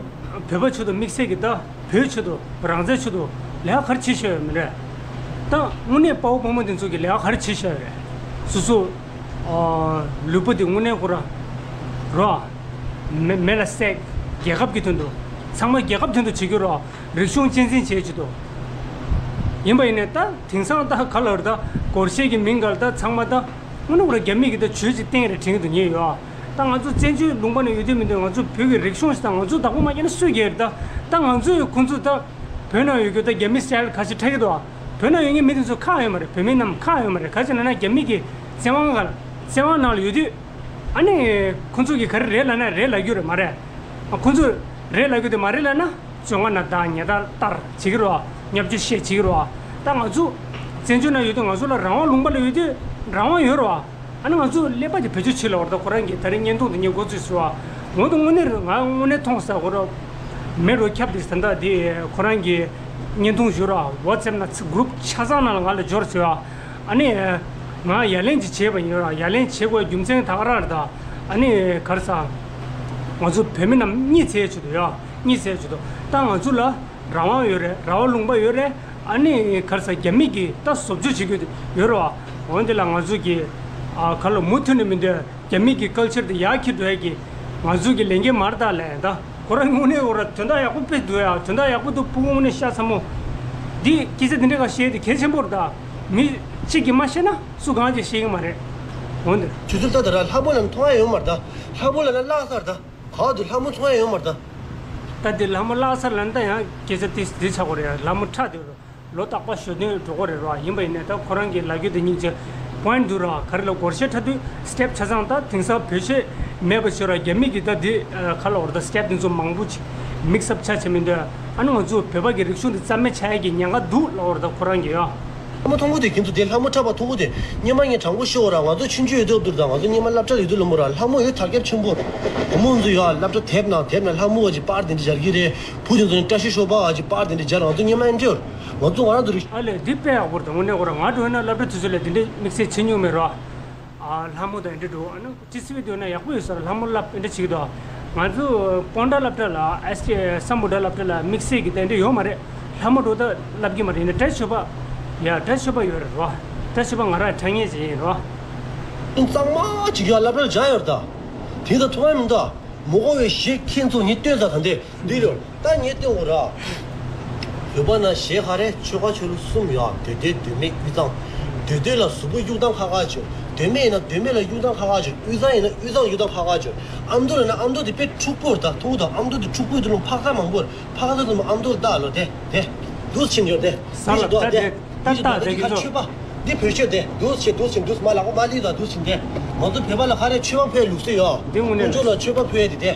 བོད་པ་ཆེད་དུ་དམིགས་བསལ་གྱི་ད་བོད་ཆེད་དུ་རང་བཙན་ཆེད་དུ་ལས་ཀ་ག་རེ་བྱེད་ཤེས་ཡོད་མི་རེད། ད་དངོས་གནས་དཔའ་བོ་དཔའ་མོ་དེ་ཚོ་གི་ལས་ཀ་ག་རེ་བྱེད་ཤེས་ཡོད་རེད། སོ་སོ་ཨ་ལུས་པོ་དེ་དངོས་གནས་ཁོ་ར་རོ། མེ་མེ་ལ་བསྲེགས། རྒྱལ་ཁབ་ཀྱི་དོན་དུ། ཚང་མ་རྒྱལ་ཁབ་དོན་དུ་བྱེད་རྒྱུ་རོ། རིག་གཞུང་གཅེས་འཛིན་བྱེད་ཆེད་དུ། ཡིན་པ་ཡིན་ནས་ད་དེང་སང་ད་ག་ལ་རེད། ད་སྒོར་གཞས་ཀྱི་མིང་ག་ལ་ད་ཚང་མ་ད་དངོས་གནས་ཁོ་ར་རྒྱ་མི་གི་ད་ཇུས་ཅིག་བསྟན་རེད་དྲན་གྱི་འདུག་ཉེ་ཡོད་ཨ། ད་ང་ཚོ་བཙན་བྱོལ་ལུང་པ་ནས་ཡོད་དུས་མི་འདུག་ང་ཚོ་བོད་ཀྱི་རིག་གཞུང་ཞིག་དང་ང་ཚོ་བདག་པོ་མ་རྒྱག་ན་སུས་རྒྱག་རེད། ད་ད་ང་ཚོས་ཁོང་ཚོ་ད་བོད་ནང་ཡོད་རྒྱུ་ད་རྒྱ་མི་སི་ཊའིལ་ཁ་ཤས་འཁྲབ་ཀྱི་འདུག་ཨ། བོད་ནང་ཡོད་མཁན་མི་དེ་ཚོ་ཁག་ཡོད་མ་རེད། བོད་མི་རྣམས་ཁག་ཡོད་མ་རེད། ག་ཅི་ལབ་ན་རྒྱ་མི་གི་བཙན་དབང་ག་ལ་བཙན་དབང་ནང་ལ་ཡོད་དུས། ཨ་ནི་ཁོང་ཚོ་གིས་ག་རེ་རེད་ལབ་ན་རེད་ལབ་རྒྱུ་རེད་མ་རེད། ཁོང་ཚོས་རེད་ལབ་རྒྱུ་དེ་མ་རེད་ལབ་ན་བཙོན་ཁང་ནང་བཏང་ཉལ་ཐ་ལྟར་བྱེད་ཀྱི་རེད་བ། བརྙས་བཅོས་བཤད་བྱེད་ཀྱི་རེད་བ། ད་ང་ཚོ་བཙན་བྱོལ་ནང་ཡོད་དུས་ང་ཚོ་ལ་རང་དབང་ལུང་པ་ལ་ཡོད་དུས་རང་དབང་ཡོད་རེད་བ། ཨ་ནི་ང་ཚོ་ཀླད་པ་དེ་བེད་སྤྱོད་བྱེད་ལ་བར་ད་ཁོ་རང་གིས་ད་རིང་བརྙན་ཐུང་དེ་ངས་འགོ་ཚུགས་ཟེར་བ། འོ་ད་དངོས་གནས་ང་དངོས་གནས་མཐོང་ས་ཁོ་ར་མེད་རོ་ཁྱབ་དེ་ད་ལྟ་དེ་ཁོ་རང་གིས་བརྙན་ཐུང་ཞུ་ར་ཝ་ཊི་སེབ་ནང་གུ་རུབ་ཆ་ཚང་ནང་ལ་ང་ལ་འབྱོར་ཟེར་བ། ཨ་ནི། ང་ཡ་ལན་ཅིག་བྱས་པ་ཡིན་ར། ཡ་ལན་བྱེད་དགོས་རྒྱུ་མཚན་ད་ག་རང་རེད་ད། ཨ་ནི་ག་རེ་ཟ། ང་ཚོ་བོད་མི་རྣམས་གཉིད་སད་ཆེད་དུ་ཡ། གཉིད་སད་ཆེད་དུ། ད་ང་ཚོ་ལ་རང་དབང་ཡོད་རེད། རང་དབང་ལུང་པ་ཡོད་རེད། ཨ་ནི་ག་རེ་ཟ། རྒྱ་མི་གིས་ད་བཟོ་བཅོས་བྱེད་དགོས་ཡོད་རེད་བ། འོན་ཏེ་ལ་ང་ཚོ་གི་ཨ་ག་ལ་མུ་མཐུད་ནས་མི་འདོད། རྒྱ་མི་གི་ཀལ་ཆར་དེ་ཡར་འཁྱེར་འགྲོ་ཡ་གི་ང་ཚོ་གི་ལས་འགན་མ་རེད་ད་ལས་ད། ཁོ་རང་དངོས་གནས་ཁོ་རང་དོན་དག་ཡག་པོ་དཔེ་འདུག་ཡ། དོན་དག་ཡག་པོ་འདུག་ཕྲུ་གུ་དངོས་གནས་ཤ་ཚ་མོ། འདི་སྐད་ཆ་འདི་འདྲ་ག་བཤད་དེ་གལ་ཆེན་པོ་རེད་ད། མི་གཅིག་གིས་མ་ཤེས་ན་སུ་གང་གིས་ཤེས་ཀྱི་མ་རེད། འོན་ཏེ། ཆུ་ཚོད་ལྟ་ད་ར་ལྷ་མོ་ལ་མཐོང་ཡ་ཡོད་མ་རེད་ད། ལྷ་མོ་ལ་ན་བརླག་ས་རེད་ད། ག་དུ་ལྷ་མོ་མཐོང་ཡ་ཡོད་མ་རེད་ད། ད་འདི་ལྷ་མོ་བརླག་ས་ལ་ན་ད་ཡང་སྐད་ཆ་དེ་འདི་ཆགས་དགོས་རེད་ཡ། ལྷ་མོ་ཁྲག་དེ་རུ། ལོ་རྟག་པར་ཞོ་སྟོན་འགྲོ་གི་རེད་ར། ཡིན་པ་ཡིན་ནའི་ད་ཁོ་རང་གི་ལབ་རྒྱུ་དེ་སྙིང་རྗེ། པོ་ཡིན་ཊི་འདུག་ར། ག་རེ་ལ་སྒོར་གཞས་འཁྲབ་དུས་སི་ཊེབ་ཆ་ཚང་ད་དེང་སང་བོད་གཞས་མེད་པ་བྱོས་ར། རྒྱ་མི་གི་ད་དེ་ག་ལབ་དགོས་རེད། ད་སི་ཊེབ་དེ་ཚོ་མང་པོ་ཅིག་མིག་སི་ཨབ་ཆ་བྱེད་མི་འདོད། ཨ་ནི་ང་ཚོ་བོད་པ་གི་རིག་གཞུང་དེ་རྩ་མེད་ཆགས་ཡ་གི་ཉེན་ཁ་འདུག་ལབ་དགོས་རེད། ད་ཁོ་རང་གི་ཡ། ལྷ་མོ་མཐོང་གོ་དེ་ཁྱེད་ཚོ་དེ་ལྷ་མོ་འཁྲབ་པ་མཐོང་གོ་དེ། སྔོན་མ་ངས་དྲང་པོ་ཤོད་ར། ང་ཚོ་ཆུང་ཆུང་ཡོད་དུས་དུས་ད་ང་ཚོ་སྔོན་མ་སློབ་གྲྭ་ལ་ཡོད་དུས་ལོ་མོ་ར་ལྷ་མོ་ཡོད་དར་ཁྱབ་ཆེན་པོ། བུ་མོ་ཚོ་ཡ་སློབ་གྲྭ་དེབ་ནང་དེབ་ནང་ལྷ་མོ་བ་ཅིག་པར་དེ་འདྲ་སྦྱར་གི་རེད། བུ་དེ་ཚོ་ནི་བཀྲ་ཤིས་ཤོ་པ་བ་ཅིག་པར་དེ་འདྲ་སྦྱར། ང་ཚོ་སྔོན་མ་ཨེ་འདྲ་ཡོད། ང་ཚོ་ང་རང་ཚོ་རིག་ཨ་ལས་འདི་དཔེ་ཡག་པོ་རེད། དངོས་གནས་ཁོ་རང་ང་འགྲོ་ན་སློབ་གྲྭ་དུས་ཚོད་ལ་འདི་འདྲའི་དམིགས་བསལ་བྱེད་མྱོང་མེད་རོ། ཨ་ལྷ་མོ་དང་འདི་འགྲོ། ཨ་ནི་ཊི་སི་ཝི་འདོན་ན་ཡག་པོ་ཡོད་ས་རེད། ལྷ་མོ་བསླབ་འདི་འདྲ་བྱེད་ཀྱི་འདུག་ང་ཚོ་སྤོན་ཊ་སློབ་གྲྭ་ལ་ཨེས་ཊི་སམ་བྷོ་ཊ་སློབ་གྲྭ་ལ་དམིགས་བསལ་གྱི་དེ་འདྲ་ཡོད་མ་རེད། ལྷ་མོ་འགྲོ་ད་བསླབ་ཀྱི་མ་རེད། ཡིན་ན་བཀྲ་ཤིས་ཤོ་པ། ཡ་བཀྲ་ཤིས་ཤོ་པ་ཡོད་རེད་རོ། བཀྲ་ཤིས་པ་ང་རང་ཁྲ་ངེས་ཅན་ཡིན་རོ། གཙང་མ་ཅིག་ཡ་སློབ་གྲྭར་སྦྱར་ཡོད་རེད་ད། དེ་ད་མཐོང་ཡ་མི་འདུག་མི་གོ་བའི་གཞས་ཁྱེད་ཚོ་ངས་སྟོན་ས་ད་འདི་འདི་རེད། ད་ངས་སྟོན་འོ་ར། བོད་པ་ན་གཞས་ག་རེ་ཆོལ་ཁ་ཆོས་ལུགས་གསུམ་ཡོད། མདོ་སྟོད་མདོ་སྨད་དབུས་གཙང་། མདོ་སྟོད་ལ་གཟུགས་པོ་གཡུག་སྟངས་ཁ་ཁ་བྱོས། མདོ་སྨད་ཡིན་ན་མདོ་སྨད་ལ་གཡུག་སྟངས་ཁ་ཁ་བྱོས། དབུས་གཙང་ཡིན་ན་དབུས་གཙང་གཡུག་སྟངས་ཁ་ཁ་བྱོས། ཨ་མདོ་ལ་ན་ཨ་མདོ་དེ་དཔེ་འཁྲུག་པོ་རེད་ད། མཐོང་གི་ད་ཨ་མདོ་དེ་འཁྲུག་པོ་དེ་ལུང་ཕག་ས་མང་པོ་རེད། ཕ་ག་ཚོ་ཚོ་ཨ་མདོ་ལ་ལྟ་ལོ་དེ་དེ། འདུག་ཕྱིན་ཡོད་དེ། ས་ལ་ལྟ་དེ་ལྟ་ལྟ་དེ་གི་ཚོ། ཆོས་པ། འདི་བོད་ཆོས་དེ། འདུག་ཕྱིན་འདུག་ཕྱིན་འདུག་མ་ལག་པ་མ་ལི་ད་འདུག་ཕྱིན་དེ། ང་ཚོ་བོད་པ་ལ་ག་རེ་ཆོས་པ་ཕོའི་ལུགས་སྲོལ་ཡོད། འདི་དངོས་གནས་ཀོང་ཇོ་ལ་ཆོས་པ་ཕོའི་དེ་དེ།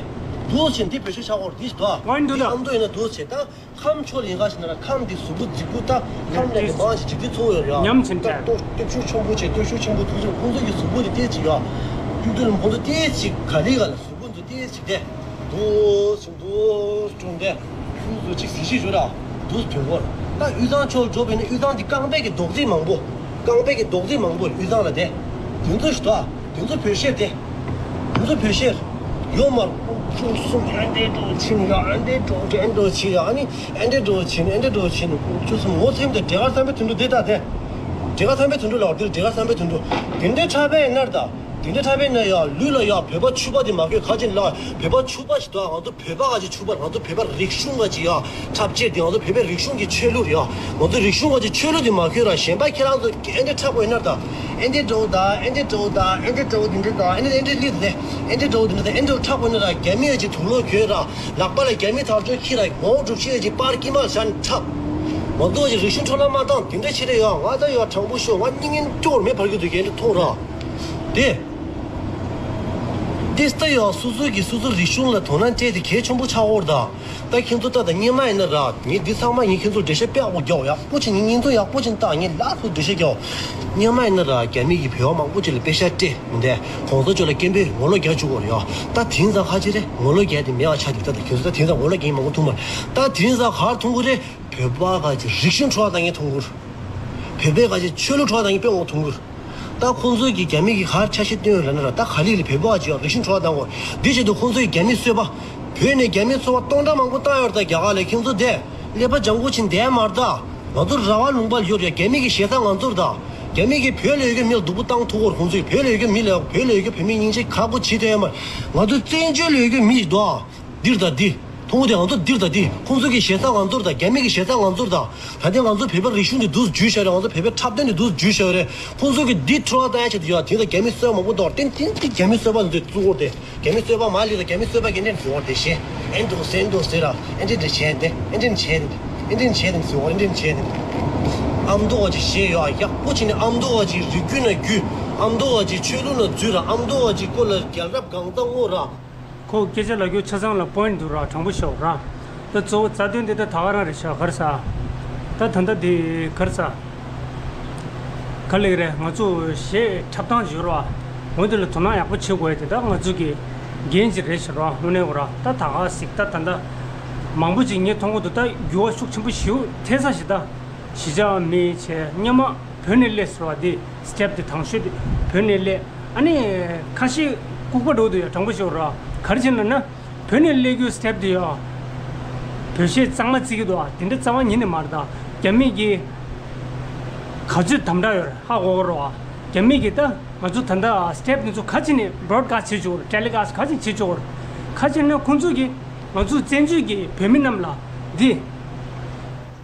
འདུག་ཕྱིན་འདི་བོད་ཆོས་ཆགས་འོར་འདི་ཞིག་ཏོ། ཨ་མདོ་ཡིན་ན་འདུག་ཕྱིན་ད། ཁམས་ཕྱོགས་ལ་ཡིན་ག་ཞིག་ན་ཁམས་འདི་གཟུགས་པོ་རྫིག་པོ་ད། ཁམས་ལ་གི་མང་ཞིག་འཇིག་རྟེན་འཚོ་ཡོད་ཡ། ཉམས་ཆེན་ད་ཏོ་སྟོབས་ཤུགས་ཆེན་པོ་ཆེ་སྟོབས་ཤུགས་ཆེན་པོ་ཐུག་ཆེན་ཁོང་ཚོ་གི་གཟུགས་པོ་དེ་ཏེ་ཅིག་ཡ། གཡུག་དུས་ལ་ཁོང་ཚོ་ཏེ་ཅིག་ག་ལི་ག་ལ་གཟུགས་པོ་ཚོ་ཏེ་ཅིག་དེ། འདུག་ཕྱིན། འདུག་ཀྲུང་ཏེ། ཁྱུ་ཚོ་གཅིག་གཟི་བརྗིད་ཡོད་ར། འདུག་བོད་སྐོར། ད་དབུས་གཙང་ཕྱོགས་འགྲོ་བས་ན་དབུས་གཙང་འདི་རྐང་པའི་གི་རྡོག་རྫིས་མང་པོ། རྐང་པའི་གི་རྡོག་རྫིས་མང་པོ་དབུས་གཙང་ལ་དེ། དེ་ཚོ་ཞིག་ཏོ། དེ་ཚོ་བོད་གཞས་དེ། དེ་ཚོ་བོད་གཞས། ཡོད་མ་རེད། ཁྱུ་གསུམ་ཨ་འདྲེ་འགྲོ་ཕྱིན་ཡ་ཨ་འདྲེ་འགྲོ་འདྲེ་འགྲོ་ཕྱིན་ཡ་ཨ་ནི་ཨ་འདྲེ་འགྲོ་ཕྱིན་ཨ་འདྲེ་འགྲོ་ཕྱིན། ཁྱུ་གསུམ་ངོ་ཚེམ་དེ་འབྲས་དཀར་བསམ་འཕེལ་དོན་གྲུབ་དེ་ད་དེ། འབྲས་དཀར་བསམ་འཕེལ་དོན་གྲུབ་ལ་དེ་འབྲས་དཀར་བསམ་འཕེལ་དོན་གྲུབ། དེ་འདྲའི་འཁྲབ་པའི་ནར་ད། དེ་འདྲ་འཁྲབ་པས་ན་ཡ་ལུས་ལ་ཡ་བོད་པ་ཕྱུག་པ་དེ་མ་དགོས། ཁ་ཅིག་ལ་བོད་པ་ཕྱུག་པ་ཞིག་འདུག་ང་ཚོ་བོད་པ་ག་ཅིག་ཕྱུག་པ། ང་ཚོ་བོད་པ་རིག་གཞུང་ག་ཅིག་ཡ་འཁྲབ་ཆས་དེ། ང་ཚོ་བོད་པའི་རིག་གཞུང་གི་ཆོས་ལུགས་རེད་ཡ། ང་ཚོ་རིག་གཞུང་ག་ཅིག་ཆོས་ལུགས་དེ་མ་དགོས་ར། གཞན་པ་ཁྱེད་རང་ཚོ་ཨེ་འདྲ་འཁྲབ་དགོས་ན་ད། ཨེ་འདྲ་འགྲོ་ད། ཨེ་འདྲ་འགྲོ་ད། ཨེ་འདྲ་འགྲོ་དེ་འདྲ་ད། ཨེ་འདྲ་ཨེ་འདྲ་ལི་ཟེ། ཨེ་འདྲ་འགྲོ་དེ་འདྲ་ད། ཨེ་འདྲ་འཁྲབ་དགོས་ན་ར། རྒྱ་མི་ཡ་ཅིག་དུག་ལོག་གྱོན་ར། ལག་པ་ལ་རྒྱ་མི་དར་ལྕོག་འཁྱེར་ར། ངོ་བོ་སྒྲུབ་བྱེད་ཅིག་པར་དཀྱིལ་མ་བཞག་འཁྲབ། མ་གཏོགས་ཅིག་རིག་གཞུང་འཕྲོ་བརླག་མ་བཏང་། དེ་འདྲ་བྱེད་རེད་ཡ། ང་ད་ཡ་དྲང་པོ་ཤོད། ང་སྙིང་ངན་སྐྱོ་བར་མེ་འབར་གྱི་འདུག་ཨེ་འདྲ་མཐོང་ར། དེ། དེ་ལྟ་ཡ་སོ་སོ་གི་སོ་སོ་རིག་གཞུང་ལ་དོ་སྣང་སྤྲད་དེ་གལ་ཆེན་པོ་ཆགས་ཡོད་རེད་ད། ད་ཁྱེད་ཚོ་ད་ད་སྔོན་མ་ཡིན་ན་ར། ངས་འདི་ཚང་མ་ངས་ཁྱེད་ཚོ་འགྲེལ་བཤད་དཔེ་ཡག་པོ་རྒྱག་ཡག་པོ་ཅིག་ངས་བརྙན་ཐུང་ཡག་པོ་ཅིག་བཏང་། ངས་ལབ་སོང་འགྲེལ་བཤད་རྒྱག་སྔོན་མ་ཡིན་ན་ར་རྒྱ་མི་གིས་བོད་པ་མང་པོ་ཅིག་ལ་པེ་ཤག་སྤྲད་མི་འདུག་གོང་ས་མཆོག་ལ་སྐད་འབོད་ངོ་ལོག་རྒྱག་བཅུག་གི་ཡོད་རེད་ཡ། ད་དེང་སང་ཁ་ཅིག་རེད་ངོ་ལོག་རྒྱག་དེ་མེད་པ་ཆགས་འདུག་ད་ད་ཁྱེད་ཚོ་ད་དེང་སང་ངོ་ལོག་རྒྱག་མཁན་མང་པོ་མཐོང་མ་རེད། ད་དེང་སང་ག་རེ་མཐོང་གི་རེད། བོད་པ་ག་ཅིག་རིག་གཞུང་འཕྲོག་བཏང་མཁན་མཐོང་གི་རེད། བོད་པའི་ག་ཅིག་ཆོས་ལུགས་འཕྲོག་བཏང་མཁན་དཔེ་མང་པོ་མཐོང་གི་རེད། ད་ཁོང་ཚོས་ཀྱིས་རྒྱ་མི་གིས་ག་རེ་འཆར་གཞི་བཏོན་ཡོད་ལབ་ན་ར། ད་ག་ལེར་བོད་པ་ཅིག་རིག་གཞུང་འཕྲོག་བཏང་གོ། འདི་བྱེད་དུས་ཁོང་ཚོས་རྒྱ་མི་གསོད་པ། བོད་ནས་རྒྱ་མི་ཚོ་བ་སྟོང་ཕྲག་མང་པོ་བཏང་ཡོད་རེད་ད་རྒྱ་གར་ལ། ཁྱེད་ཚོ་དེ་ཀླད་པ་ལྗང་གུ་བྱས་བསྡད་མ་རེད་ད། ང་ཚོ་རང་དབང་ལུང་པ་ལ་ཡོད་རེད། རྒྱ་མི་གི་ཞེ་ས་ང་ཚོར་ད། རྒྱ་མི་གིས་བོད་ལ་ཡོད་མཁན་མི་ལ་སྡུག་པོ་བཏང་ཐུབ་གོ། ཁོང་ཚོས་བོད་ལ་ཡོད་མཁན་མི་ལ། བོད་ལ་ཡོད་མཁན་བོད་མི་སྙིང་རྗེ་ཁ་སྐོང་བྱེད་ཐུབ་ཡོད་མ་རེད། ང་ཚོ་བཙན་བྱོལ་ལ་ཡོད་མཁན་མི་ཞིག་འདུག་ཨ། འདིར་ད་འདི། མཐོང་གི་དེ་ང་ཚོ་འདིར་ད་འདི། ཁོང་ཚོ་གི་ཞེ་ས་ང་ཚོར་ད། རྒྱ་མི་གི་ཞེ་ས་ང་ཚོར་ད། ད་ལྟ་ང་ཚོ་བོད་པའི་རིག་གཞུང་འདི་འདུག་སེ་བརྗོད་བཞག་རེད། ང་ཚོ་བོད་པའི་འཁྲབ་སྟོན་འདི་འདུག་སེ་བརྗོད་བཞག་རེད། ཁོང་ཚོ་གིས་འདི་འཕྲོ་བརླག་བཏང་ཡ་ཆེད་དུ་ཡ། དེང་སང་རྒྱ་མི་གསོད་མང་པོ་འདུག་དེ་དེ་དེ་རྒྱ་མི་གསོད་པ་འདི་བཙུགས་འོར་དེ། རྒྱ་མི་གསོད་པ་མ་ལི་ད་རྒྱ་མི་གསོད་པ་གི་འདྲེན་བཟོ་འོར་དེ་ཞེ། ཨེ་འདུག་སེ་འདུག་སེ་ར། ཨེ་འདྲེན་འདྲེན་བྱས་དེ། ཨེ་འདྲེན་བྱས་དེ། ཨེ་འདྲེན་བྱས་དེ་བཟོ་འོར། ཨེ་འདྲེན་བྱས་དེ། ཨ་མདོ་བ་ཅིག་ཞེ་ཡོད་ཡག་པོ་བྱས་ནས། ཨ་མདོ་བ་ཅིག་རིགས་རྒྱུད་ན་རྒྱུད། ཨ་མདོ་བ་ཅིག་ཆོས་ལུགས་ན་རྫུས་ར། ཨ་མདོ་བ་ཅིག་སྐོར་ལ་རྒྱལ་རབས་གང་ལྟར་ངོ་ར། ཁོ་སྐད་ཆ་ལབ་རྒྱུ་ཆ་ཚང་ལ་པོ་ཡིན་འདུག་ར། དྲང་པོ་ཤོད་ར། ད་གཙོ་བོ་རྩ་དོན་འདི་ད་ད་ག་རང་རེད་ཤག་ག་རེ་ཟ། ད་ད་ལྟ་འདི་ག་རེ་ཟ། ག་ལེར་རེད། ང་ཚོ་གཞས་འཁྲབ་སྟངས་བརྗོད་རོགས། འོན་ཏེ་ལ་དོ་སྣང་ཡག་པོ་བྱེད་དགོས་ཡ་དེ་ད་ང་ཚོ་གི་འགན་ཅིག་རེད་ཤག་ར། དངོས་གནས་ར། ད་ད་ག་ཟིག་ད་ད་ད་མང་པོ་ཅིག་ངས་མཐོང་གི་འདུག་ད་འགྱུར་བ་ཤུགས་ཆེན་པོ་ཞིག་ཐེབས་ས་ཞིག་ད་གཞིས་ཆགས་མི་བྱས་སྔོན་མ་བོད་ནས་སླེབས་ཟེར་བ་དེ། སི་ཊེབ་དེ་དང་ཤོས་དེ་བོད་ནས་སླེབས། ཨ་ནི་ཁ་ཤས་ལྐུགས་པ་འགྲོ་འདུག་ཡ། དྲང་པོ་ཤོད་ར། ག་རེ་བྱས་ན་ན། བོད་ནས་སླེབས་རྒྱུའི་སི་ཊེབ་དེ་ཡ། བོད་གཞས་གཙང་མ་བརྩི་གི་འདུག་ཨ། དེ་འདྲ་རྩ་བ་ཉིད་ནས་མ་རེད་ད། རྒྱ་མི་གིས་ག་ཚོད་དམ་དྲག་ཡོད་རེད་ཧ་གོ་གི་རེད་བ། རྒྱ་མི་གིས་ད་ང་ཚོ་ད་ལྟ་སི་ཊེབ་དེ་ཚོ་ག་ཅིག་ནས་བྷོ་རོཌ་ཀ་སི་ཊི་བྱེད་ཆོག་གི་རེད། ཊེ་ལི་ཀ་སི་ཊི་ག་ཅིག་བྱེད་ཆོག་གི་རེད། ག་ཅིག་ན་ཁོང་ཚོ་གིས་ང་ཚོ་བཙན་བྱོལ་གྱི་བོད་མི་རྣམས་ལ་འདི་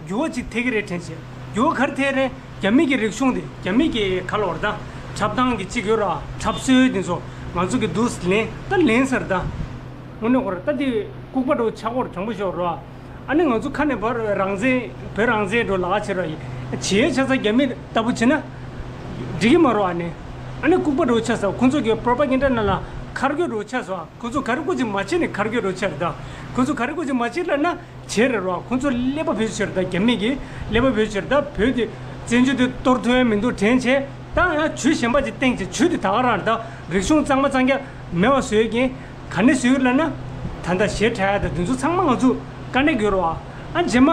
འགྱུར་བ་ཅིག་ཐེབས་ཀྱི་རེད་དྲན་བྱས། འགྱུར་བ་ག་རེ་ཐེབས་རེད། རྒྱ་མི་གི་རིག་གཞུང་དེ། རྒྱ་མི་གི་ག་ལབ་རེད་ད། འཁྲབ་སྟངས་ཀྱི་གཅིག་ཡོད་ར། འཁྲབ་སྲོལ་དེ་ཚོ་ང་ཚོ་གི་འདུག་ལེན་ད་ལེན་ས་རེད་ད། དངོས་གནས་ཁོ་ར་ད་དེ་ལྐུགས་པ་འདྲ་བོ་ཆགས་ཀྱི་ཡོད་རེད། དྲང་པོ་ཤོད་ར། ཨ་ནི་ང་ཚོ་ཁ་ནས་བར་རང་བཙན་བོད་རང་བཙན་འདྲ་བོ་ལབ་བྱེད་ར། བྱེད་ཆ་ཚང་རྒྱ་མི་ལྟ་བུ་བྱེད་ན་འགྲིག་གི་མ་རེད་ཨ་ནི། ཨ་ནི་ལྐུགས་པ་འདྲ་བོ་ཆགས་ས། ཁོང་ཚོ་གི་པོ་རོ་པ་གན་ཌ་ནང་ལ་ཁ་སྐྱོ་འདྲ་བོ་ཆགས་སོང་། ཁོང་ཚོ་ག་རེ་བཀོད་ཅིག་མ་བྱེད་ནས་ཁ་སྐྱོ་འདྲ་བོ་ཆགས་རེད་ད། ཁོང་ཚོ་ག་རེ་བཀོད་ཅིག་མ་བྱེད་ལབ་ན། བྱས་རེད་རོ། ཁོང་ཚོ་ཀླད་པ་བེད་སྤྱོད་བྱས་རེད་ད། རྒྱ་མི་གིས་ཀླད་པ་བེད་སྤྱོད་བྱས་རེད་ད། བོད་དེ་བཙན་བྱོལ་དེ་གཏོར་ཐུབ་ཡ་མི་འདུག་དྲན་བྱས། ད་ཡང་ཇུས་གཞན་པ་ཅིག་བཏིང་བྱས། ཇུས་དེ་ད་ག་རང་རེད་ད། རིག་གཞུང་གཙང་མ་གཙང་རྐྱང་མེད་པ་བཟོ་ཡ་གི། ག་ནས་བཟོ་ཡོད་ལབ་ན། ད་ལྟ་གཞས་འཁྲབ་ཡ་དང་དེ་ཚོ་ཚང་མ་ང་ཚོ་དཀའ་གནད་ཡོད་རེད་བ། ཨ་རྗེས་མ་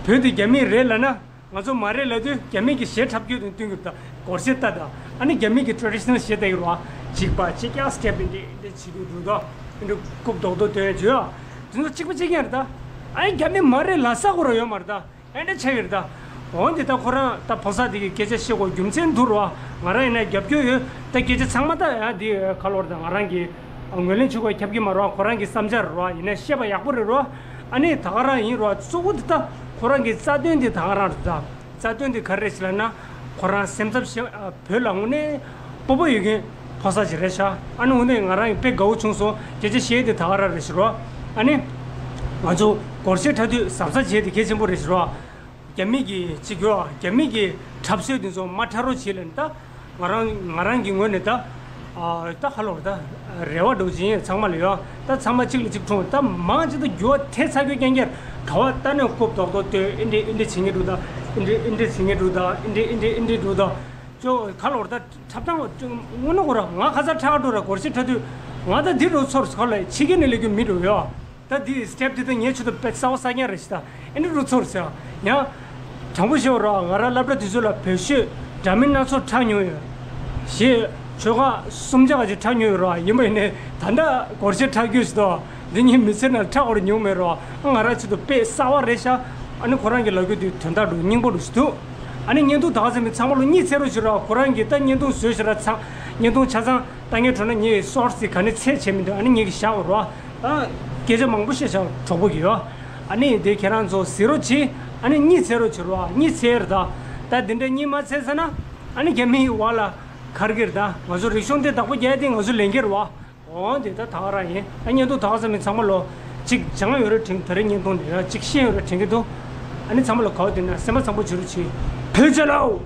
བོད་དེ་རྒྱ་མིའི་རེད་ལབ་ན། ང་ཚོ་མ་རེད་ལབ་དུས་རྒྱ་མི་གི་གཞས་འཁྲབ་སྐྱོར་དེ་སྟོན་གྱི་རེད་ད། སྒོར་གཞས་ལྟ་ད། ཨ་ནི་རྒྱ་མི་གི་ཊེ་རེ་ཌི་ཤ་ནལ་གཞས་ལྟ་གི་རེད་བ། གཅིག་པ་གཅིག་རྐྱང་སི་ཊེབ་འདི་འདི་བྱེད་ཀྱི་འདུག་ད། འདི་རྐུབ་རྡོག་རྡོག་སྟོན་བྱོས་ཨ། དེ་ཚོ་གཅིག་པ་གཅིག་རྐྱང་རེད་ད། ཨ་ནི་རྒྱ་མི་མ་རེད་ལབ་ས་ཁོ་རང་ཡོད་མ་རེད་ད། ཨེ་འདྲ་ཆགས་ཀྱི་རེད་ད། འོན་ཏེ་ད་ཁོ་རང་ད་ཕོ་གསར་དེ་གི་སྐད་ཆ་བཤད་དགོས་རྒྱུ་མཚན་འདུག་རོ། ང་རང་ཡིན་ན་རྒྱབ་སྐྱོར་ཡོད། ད་སྐད་ཆ་ཚང་མ་ད་ཡ་འདི་ག་ལབ་རེད་ད། ང་རང་གི་ངོས་ལེན་བྱེད་དགོས་ཁྱབ་ཀྱི་མ་རེད་བ། ཁོ་རང་གི་བསམ་འཆར་རེད་བ། ཡིན་ན་བཤད་པ་ཡག་པོ་རེད་རོ། ཨ་ནི་ད་ག་རང་ཡིན་རོ། གཙོ་བོ་འདི་ད་ཁོ་རང་གི་རྩ་དོན་འདི་ད་ག་རང་རེད་ད། རྩ་དོན་འདི་ག་རེ་རེད་ཟེར་ལབ་ན། ཁོ་རང་སེམས་འཚབ་ཞེ་བོད་ལ་དངོས་གནས་སྤོབས་པ་ཡོད་མཁན་ཕོ་གསར་ཞིག་རེད་ཤག་ཨ་ནི་དངོས་གནས་ང་རང་ཡང་དཔེ་དགའ་བོ་བྱུང་སོང་། སྐད་ཆ་བཤད་དེ་ད་ག་རང་རེད་ཟེར་རོ། ཨ་ནི་ང་ཚོ་སྒོར་གཞས་འཁྲབ་དུས་གཟབ་གཟབ་བྱས་ཏེ་གལ་ཆེན་པོ་རེད་ཟེར་རོ། རྒྱ་མི་གི་གཅིག་གྱུར་རྒྱ་མི་གི་འཁྲབ་སྲོལ་དེ་ཚོ་མ་འཁྲབ་རོགས་བྱེད་ལབ་ནས་ད། ང་རང་ང་རང་གི་ངོས་ནས་ད། ཨ་ད་ཧ་ལོ་ད་རེ་བ་འདྲ་བོ་ཅིག་ཡིན་ཚང་མ་ལ་ཡོད། ད་ཚང་མ་གཅིག་ལ་གཅིག་འཁྲུངས། ད་མང་ཆེ་ད་འགྱུར་བ་ཐེབས་ཚར་རྒྱུའི་རྐྱེན་གྱིས་ག་བ་ལྟ་ནས་རྐུབ་རྡོག་རྡོག་སྟོན། ཨེ་འདྲ་ཨེ་འདྲ་བྱེད་མཁན་འདུག་ད། ཨེ་འདྲ་ཨེ་འདྲ་བྱེད་མཁན་འདུག་ད། ཨེ་འདྲ་ཨེ་འདྲ་ཨེ་འདྲ་འདུག་ད། ཅོ་ག་ལོར་ད་འཁྲབ་སྟངས་དངོས་གནས་ཁོ་ར་ང་ཁ་སང་འཁྲབ་འགྲོ་ར་སྒོར་གཞས་འཁྲབ་དུས་ང་ད་འདི་འདྲ་བོ་ཚོར་སོང་ལ། ཕྱི་རྒྱལ་ནས་སླེབས་རྒྱུ་མི་འདྲ་བོ་ཡོད། ད་འདི་སི་ཊེབ་འདི་ད་ངའི་ཆེད་དུ་དཔེ་གསར་པ་གསར་རྐྱང་རེད་ཤག་ད། ཨེ་འདྲ་འདྲ་བོ་ཚོར་སོང་ཡ། དྲང་པོ་བཤད་པ་ར་ང་རང་སློབ་གྲྭ་དུས་ཚོད་ལ་བོད་གཞས་འདྲ་མིན་སྣ་ཚོགས་འཁྲབ་མྱོང་ཡོད། གཞས་ཆོལ་ཁ་གསུམ་ཆ་ག་ཅིག་འཁྲབ་མྱོང་ཡོད་ར། ཡིན་པ་ཡིན་ནའི་ད་ལྟ་སྒོར་གཞས་འཁྲབ་རྒྱུ་ཞིག་ད་འདི་ངའི་མི་ཚེ་ནང་འཁྲབ་དགོས་མྱོང་མེད་ར། ང་རང་ཆེད་དུ་དཔེ་གསར་པ་རེད་ཤག་ཨ་ནི་ཁོ་རང་གི་ལབ་རྒྱུ་དེ་དོན་དག་འདྲ་སྙིང་པོ་འདྲ་ཞིག་འདུག་ཨ་ནི་བརྙན་ཐུང་དག་ཟེར་མི་ཚང་མ་ལོ་གཉིད་སད་རོགས་བྱེད་རོགས། ཁོ་རང་གིས་ད་བརྙན་ཐུང་བཟོས་ཤག་ར་ཚང་། བརྙན་ཐུང་ཆ་ཚང་ལྟ་མཁན་འགྲོ་ན་ངས་སོར་སི་ག་ནས་ཚད་བྱེད་མི་འདུག་ཨ་ནི་ངས་ཀྱི་བཞག་རོགས། ད་སྐད་ཆ་མང་པོ་བཤད་ཤག་གྲོགས་པོ་གིས་ཡོ། ཨ་ནི་དེ་ཁྱེད་རང་ཚོ་གཟིགས་རོགས་གྱིས། ཨ་ནི་གཉིད་སད་རོགས་བྱེད་རོགས། གཉིད་སད་ར་ད། ད་དེ་འདྲ་གཉིད་མ་སད་ཚར་ན་ཨ་ནི་རྒྱ་མི་ཡི་བར་ལ་གར་གིར་ད་ང་ཚོ་རིག་གཞུང་དེ་བདག་པོ་རྒྱག་དེ་ང་ཚོ་ལས་འགན་རེད་བ། འོ་དེ་ད་ད་ག་རང་ཡིན། ཨ་བརྙན་ཐུང་དག་ཟེར་མི་ཚང་མ་ལོ། གཅིག་སྦྱང་ཡོད་རེད་དྲན། ད་རེས་བརྙན་ཐུང་འདི་ར་གཅིག་ཤེས་ཡོད་རེད་དྲན་གྱི་འདུག་ཨ་ནི་ཚང་མ་ལོ་ག་བ་དེ་ན་སེམས་པ་བཟང་པོ་བྱེད་རོགས་གྱིས། བོད་རྒྱལ་ལོ།